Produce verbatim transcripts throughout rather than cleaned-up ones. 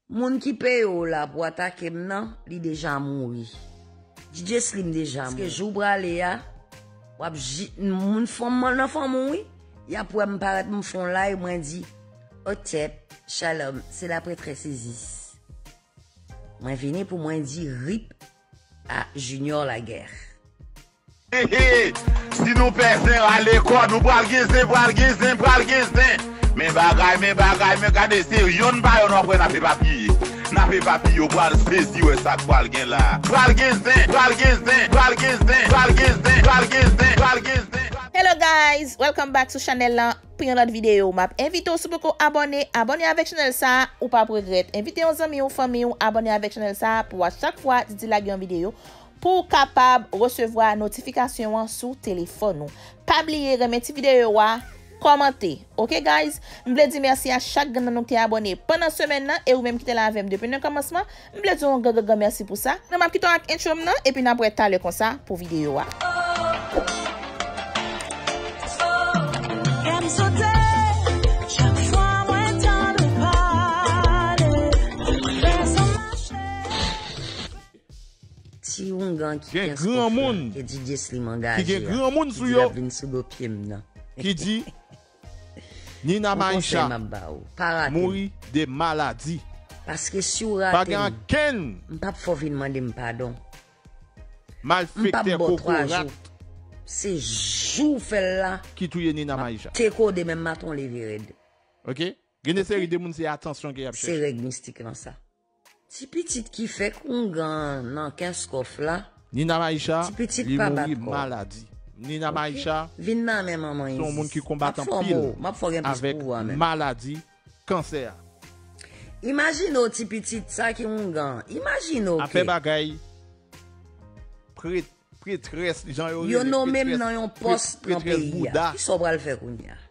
Moun ki peye w la pou atake m nan, li deja mouri. D J Slim deja mouri. Paske jou w prale a, w ap ji-, moun fanm nan fanm ou wi, y ap wè m parèt m fè yon live, mwen di, Otep, Shalom, c'est la prêtresse Isis. Mwen vini pou mwen di rip a Junior Laguerre. He, he. Si nou pè zen, rale kò nou, pral gen zen, pral gen zen, pral gen zen. Men bagay, men bagay, men gade, se yonn pa yonn w ap wè n ap epapiye. N ap epapiye, w pral sezi wè sa k pral gen la. Pral gen zen, pral gen zen, pral gen zen, pral gen zen, pral gen zen, pral gen zen. Hello guys, welcome back to channel lan. Pou yon lòt videyo, m ap envite w, si w poko abòne, abòne avèk chanèl sa a, ou p ap regrèt. Envite yon zanmi w, fanmi w, abòne avèk chanèl sa a pou a chak fwa Didi lage yon videyo, pou w kapab resevwa notifikasyon an sou telefòn ou. Pa bliye renmen ti videyo a, kòmante. Oke, guys? M vle di mèsi a chak grenn nan nou ki te abòne pandan semèn nan, e ou menm ki te la avè m depi nan kòmansman, m vle di w yon gran, gran, gran mèsi pou sa. Nan m ap kite w ak entwo m nan, epi n ap wè talè konsa pou videyo a. Kè m sote, chak fwa mwen tande w pale, fè san mache. Ti oungan ki gen granmoun, ke D J Slim angaje a, ki di l ap vin sou do pye m nan. Ki di Nina Maisha mouri de maladi. Paske si w rate m, m p ap fè w vin mande m padon. Malfektè kokorat. Se jou w fè l la, ki touye Nina Maisha. Te kode menm maten w leve rèd. Oke? Gen de seri de moun se atansyon ke y ap chèche. Se règ mistik lan sa. Ti pitit ki fèk oungan nan Kenskòf la. Nina Maisha, li mouri maladi. Nina Maisha, vin nan men manman Isis. Se yon moun ki konbat anpil avèk maladi kansè a. Imajine w ti pitit sa ki oungan. Imajine w ke. Afè bagay prèt, prètrès, jan yo rele prètrès, prètrès bouda. Kisa w pral fè kounye a?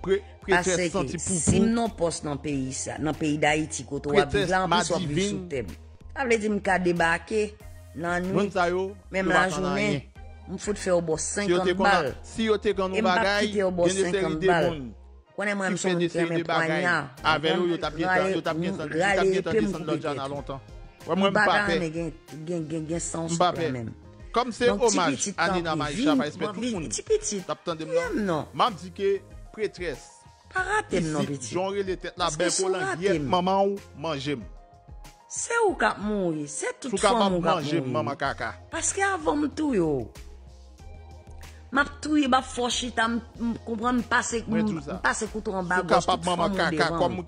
Prètrès santi poupou. Paske si m nan pòs nan peyi sa, nan peyi Dayiti kote w ap viv la, anplis w ap viv sou tè m. Sa vle di m ka debake nan nwit, menm lajounen, m fout fè w bò senkant bal. E m p ap kite w bò senkant bal. Konnen mwen m se yon moun ki renmen pran nya. Avè yo, yo t ap gen tan, yo t ap gen tan, yo t ap gen tan desann lòt Jana lontan. Wè mwen m pa pè. M pa ka renmen gen, gen, gen, gen san w sou tè menm. Kòm se omaj a Nina Maisha, pa espè tout moun t ap tande m nan. M ap di ke prètrès, isit, jan w rele tèt la, bèl kolangyèt manman w, manje m. Se ou k ap mouri, se tout fanmi w k ap mouri. Si w kapab manje m, manman kaka. Paske avan m touye w, m ap touye, m ap fè w chita, m, m konprann, m pase, m pase kouto anba gòj tout fanmi w devan m.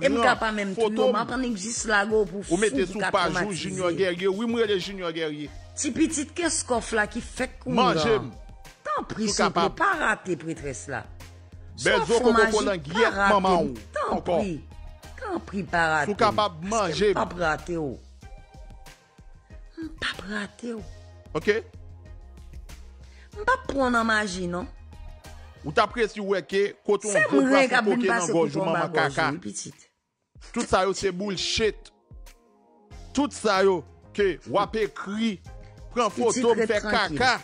E m ka pa menm touye w, m ap annik jis lage w pou fou, pou ka twomatize. Ou mete sou paj ou Junior Guerrier. Wi, m rele Junior Guerrier. Ti pitit Kenskòf la ki fèk oungan. Manje m. Tanpri, souple, pa rate prètrès la. Bèl zo koko kolangyèt manman w. Tanpri, tanpri, pa rate m. Si w kapab manje m. Paske m p ap rate w. M p ap rate w. Oke? M p ap pran w nan maji, non. Ou t ap resi wè ke kote yon zo pral fè koke nan gòj ou, manman kaka. Tout sa yo se bullshit. Tout sa yo ke w ap ekri, pran foto m fè kaka.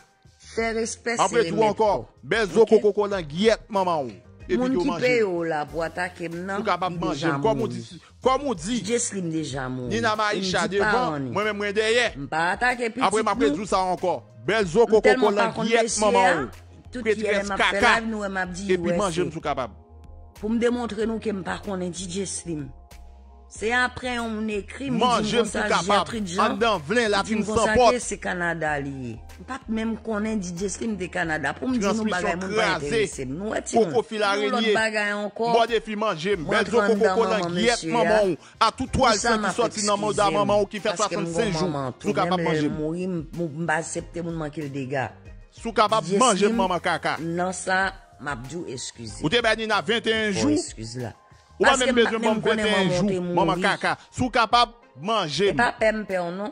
M ap redi w ankò, bèl zo koko kolangyèt manman w. Epi ke w manje m. Si w kapab manje m, kòm ou di, kòm ou di, Nina Maisha devan, mwen menm mwen dèyè. Apre m ap redi w sa ankò, bèl zo koko kolangyèt manman w. Prètrès kaka. Epi manje m si w kapab. Pou m demontre nou ke m pa konnen D J Slim. Se apre yon moun ekri m, li di m konsa, Gertrude Jean, li di m konsa ke se Kanada li ye. M pa t menm konnen D J Slim te Kanada. Pou m di nou bagay, moun pa enterese m. Nou wè timoun. Yon lòt bagay ankò. Mwen antre anndan manman mesye a. Pou sa m ap eskize m, paske m gon manman tou. Menm lè l mouri, m, m pa aksepte moun manke l dega. Si w kapab manje m, manman kaka. Nan sa, m ap di w eskize. Ou te bay Nina venteyen jou. Ou pa menm bezwen ban m venteyen jou, manman kaka. Si w kapab manje m. E pa pè m pè w non.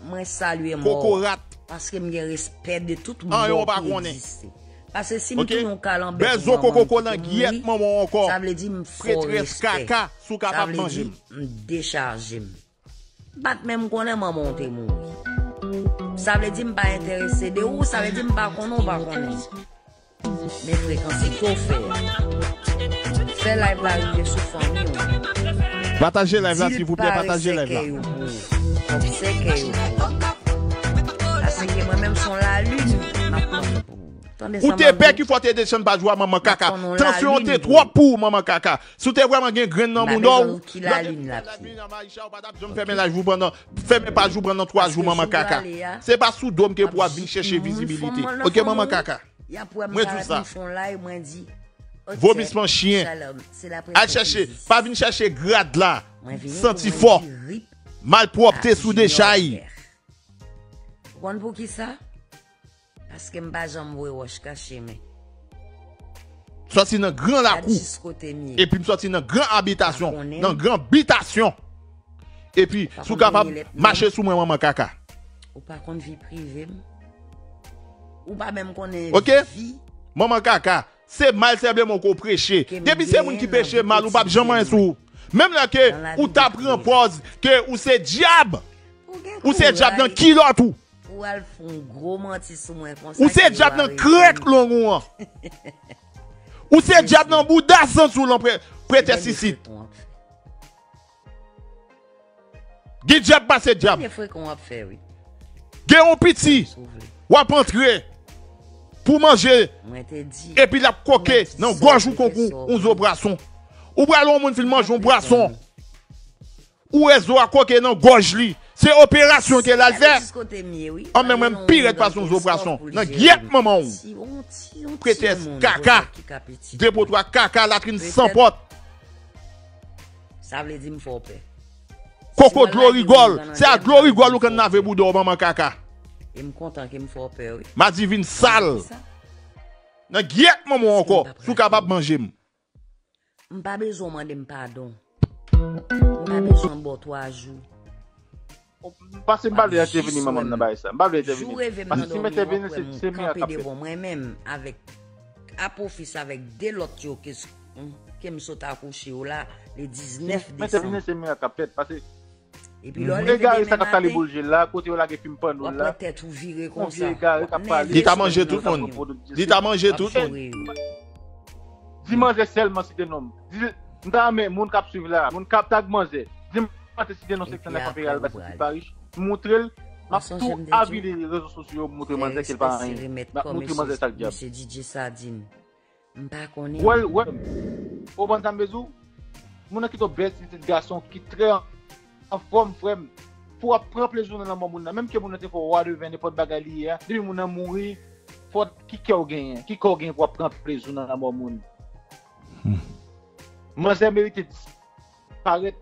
Mwen salye mò w. Kokorat. Paske m gen respè de tout mò ki egziste. Paske si m touye yon kalanbè pou manman m ki pou mouri, sa vle di m fè w respè. Sa vle di m dechaje m. M pa t menm konnen manman w te mouri. Sa vle di m pa enterese de ou, sa vle di m pa konnen w pa konnen. Men frekans ou ke w fè a. Fè live la rive sou fanmi w. Pataje live la, silvouplè, pataje live la. Kòb sèkèy ou pou ou. Paske mwen menm se yon lalin, m ap pran pou ou. Tande sa m ap di. Ou te pè ki fò te desann paj ou a, manman kaka. Tansyon an te twòp pou ou, manman kaka. Si w te vrèman gen grenn nan mouda w, lè w te fè live nan Maisha, ou pa t ap janm fèmen live ou pandan, fèmen paj ou pandan twa jou, manman kaka. Se pa sou do m ke pou w ap vin chèche vizibilite. Ok, manman kaka. Mwen di w sa. Vomisman chyen. Al chèche, pa vin chèche grad la. Santi fò. Malpwòpte sou dechay. Ou konn poukisa? Paske m pa janm voye wòch kache men. Sòti nan gran lakou. Epi m sòti nan gran abitasyon. Nan gran bitasyon. Epi, si w kapab, mache sou mwen, manman kaka. Ou pa konn vi prive m. Ou pa menm konnen vi. Ok? Manman kaka. Se mal sèlman ke w preche. Depi se moun ki preche mal, ou p ap janm anyen sou ou. Menm lè ke ou ta pran pòz ke ou se dyab. Ou se dyab nan kilòt ou. Ou al fè yon gwo manti sou mwen konsa. Ou se dyab nan krèk long ou an. Ou se dyab nan bouda sans ou lan, Prè-, Prètès isit. Gen dyab pase dyab. Gen frekan w ap fè, wi. Gen yon piti, w ap antre pou manje, epi l ap koke nan gòj ou konkou yon zo pwason. Ou pral yon moun fin manje yon pwason, ou wè zo a koke nan gòj li. Se operasyon ke l al fè. An men mwen, m pi rèd pase yon zo pwason. Nan gyèt manman w. Prètès kaka. Depotwa kaka, latrin san pòt. Sa vle di m fè w pè. Koko dlo rigòl. Se a dlo rigòl ou kannave bouda w, manman kaka. E m kontan ke m fè w pè, wi. Madivin sal. Nan gyèt manman w ankò. Si w kapab manje m. M pa bezwen w mande m padon. M pa bezwen w ba w twa jou. Pase m pa vle entèveni manman m nan bagay sa. M pa vle entèveni. Jou reve m nan dòmi, w ap wè m kanpe devan mwen menm avèk Apofis avèk de lòt yo ke, ke m sot akouche yo la, le diznèf desanm. Epi lè w leve demen maten, w ap wè tèt ou vire konsa. Li ta manje tout moun. Li ta manje tout moun. Di manzè sèlman site non m. Di, m ta renmen moun k ap swiv la, moun k ap tag manzè. Di m pa te site non seksyon nèf Enperyal Batistid Parish. M montre l, m ap tou avili rezo sosyo yo, m montre manzè ke l pa anyen. M ap montre manzè sa k dyab. Mesye D J Sardine. M pa konnen. Wè, wè. Ou konprann sa m vle di w? Moun nan kite w bèl ti tèt gason ki trè an, anfòm, frè m. Pou w ap pran plezi w nan lanmò moun nan. Menm ke moun nan te fè w rwa devan nenpòt bagay li ye a. Depi moun nan mouri, fò ki kè w genyen? Ki kè w genyen pou w ap pran plezi w nan lanmò moun? Manzè merite disparèt.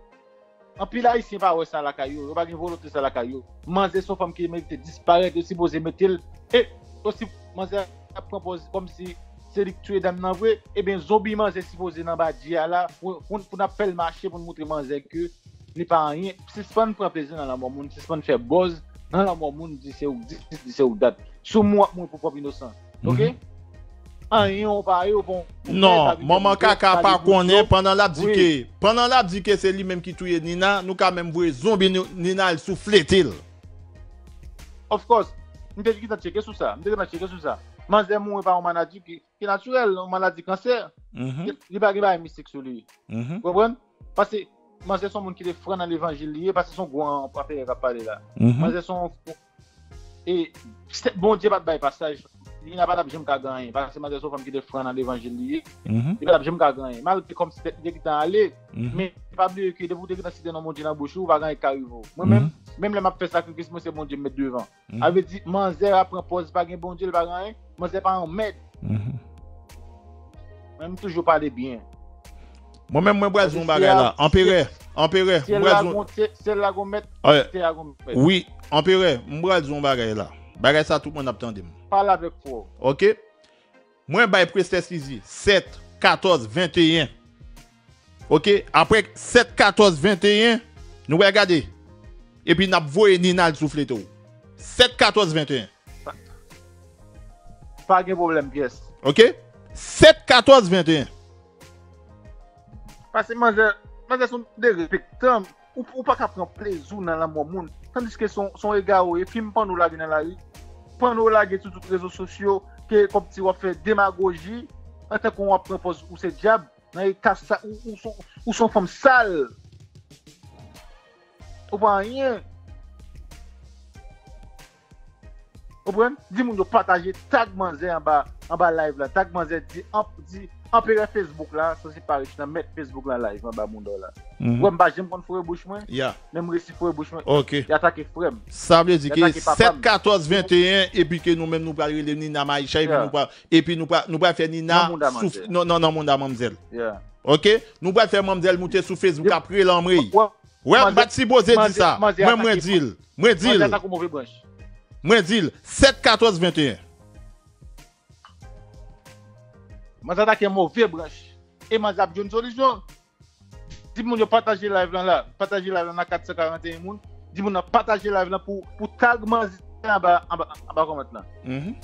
Anpil Ayisyen pa wè sa lakay yo. Yo pa gen volonte sa lakay yo. Manzè se yon fanm ki merite disparèt. Yo sipoze mete l. E osi, manzè ap pran pòz kòmsi se li k touye dam nan vre. Ebyen, zonbi manzè sipoze nan badji a la. Pou, pou, pou n ap fè l mache, pou n montre manzè ke li pa anyen. Sispann pran plezi nan lanmò moun. Sispann fè buzz nan lanmò moun. Di se ou k di, di se ou k dat. Sou moun w ap mouri pou pwòp inosan. Ok? Anyen ou pa yo, bon. Non, manman kaka pa konnen pandan l ap di ke, pandan l ap di ke se li menm ki touye Nina, nou ka menm voye zonbi Ni-, Nina al sou flete l. Of course. M te gentan tcheke sou sa. M te gentan tcheke sou sa. Manzè mouri pa yon maladi ki, ki natirèl, yon maladi kansè. Li, li pa gen bagay mistik sou li. Ou konprann? Paske manzè se yon moun ki te fran nan levanjil li ye, paske se yon gwo anperè k ap pale la. Manzè se yon E, se, Bondye pa t bay pasaj. Nina pa t ap janm ka gen anyen. Paske manzè se yon fanm ki te fran nan levanjil li ye. Li pa t ap janm ka gen anyen. Malgre kòmsi tèt li te gentan ale. Men pa bliye ke depi w te gentan site non Bondye nan bouch ou, pa gen anyen ki ka rive w. Mwen menm, menm lè m ap fè sakrifis, mwen se Bondye m met devan. Sa vle di, manzè a pran pòz pa gen Bondye, li pa gen anyen. Manzè pa yon mèd. Mwen, m toujou pale byen. Mwen menm, mwen pral di yon bagay la. Anperè, anperè, mwen pral di yon... Syèl la gon mèt, tè a gon mèt. Wi, anperè, mwen pral di yon bagay la. Bagay sa, tout moun ap tande m. Pale avèk fò. Ok? Mwen bay Prestè Sizi sèt, katòz, venteyen. Ok? Apre sèt, katòz, venteyen, nou pral gade. Epi n ap voye Nina al sou flete w. Sèt, katòz, venteyen. Pa, pa gen pwoblèm pyès. Ok? Sèt, katòz, venteyen. Paske manzè, manzè se yon derespektan. Ou, ou pa ka pran plezi w nan lanmò moun. Tandiske se yon, se yon egare w ye. Fim pòno w lage nan lari. Pòno w lage sou tout rezo sosyo. Ke kòmsi w ap fè demagoji. Antanke w ap pran pòz ou se dyab. Nan eta sa, ou, ou se yon, ou se yon fanm sal. Ou pa anyen. Konprann? Di moun yo pataje, tag manzè anba, anba live la. Tag manzè, di, anp, di anperè Facebook la, sanse pa rich nan mèt Facebook la live anba moun la. Wè, m pa janm konn foure bouch mwen, Ya. Men m resi foure bouch mwen. Ok. Y atake frè m. Sa vle di Y ke atake papa m. sèt katòz venteyen, epi ke nou menm nou pral rele Nina Maïcha, epi Yeah. nou pral, epi nou pral, nou pral fè Nina Nan mouda sou, manzè. non, non, nan mouda manzè. Yeah. Ok? Nou pral fè manzè monte sou Facebook, ap rele anmwey. Wè, Wè, m manzè- pa t sipoze di manzè- sa. manzè Mwen, mwen atake- di l. Mwen di Manzè l. atake move branch. Mwen di l. Sèt katòz venteyen. Manzè atake move branch. E manzè ap jwenn solisyon. Di moun yo pataje live lan la. Pataje live lan nan kat san karanteyen moun. Di moun nan pataje live lan pou, pou tag manzè anba, anba, anba kòmant lan. Mhm.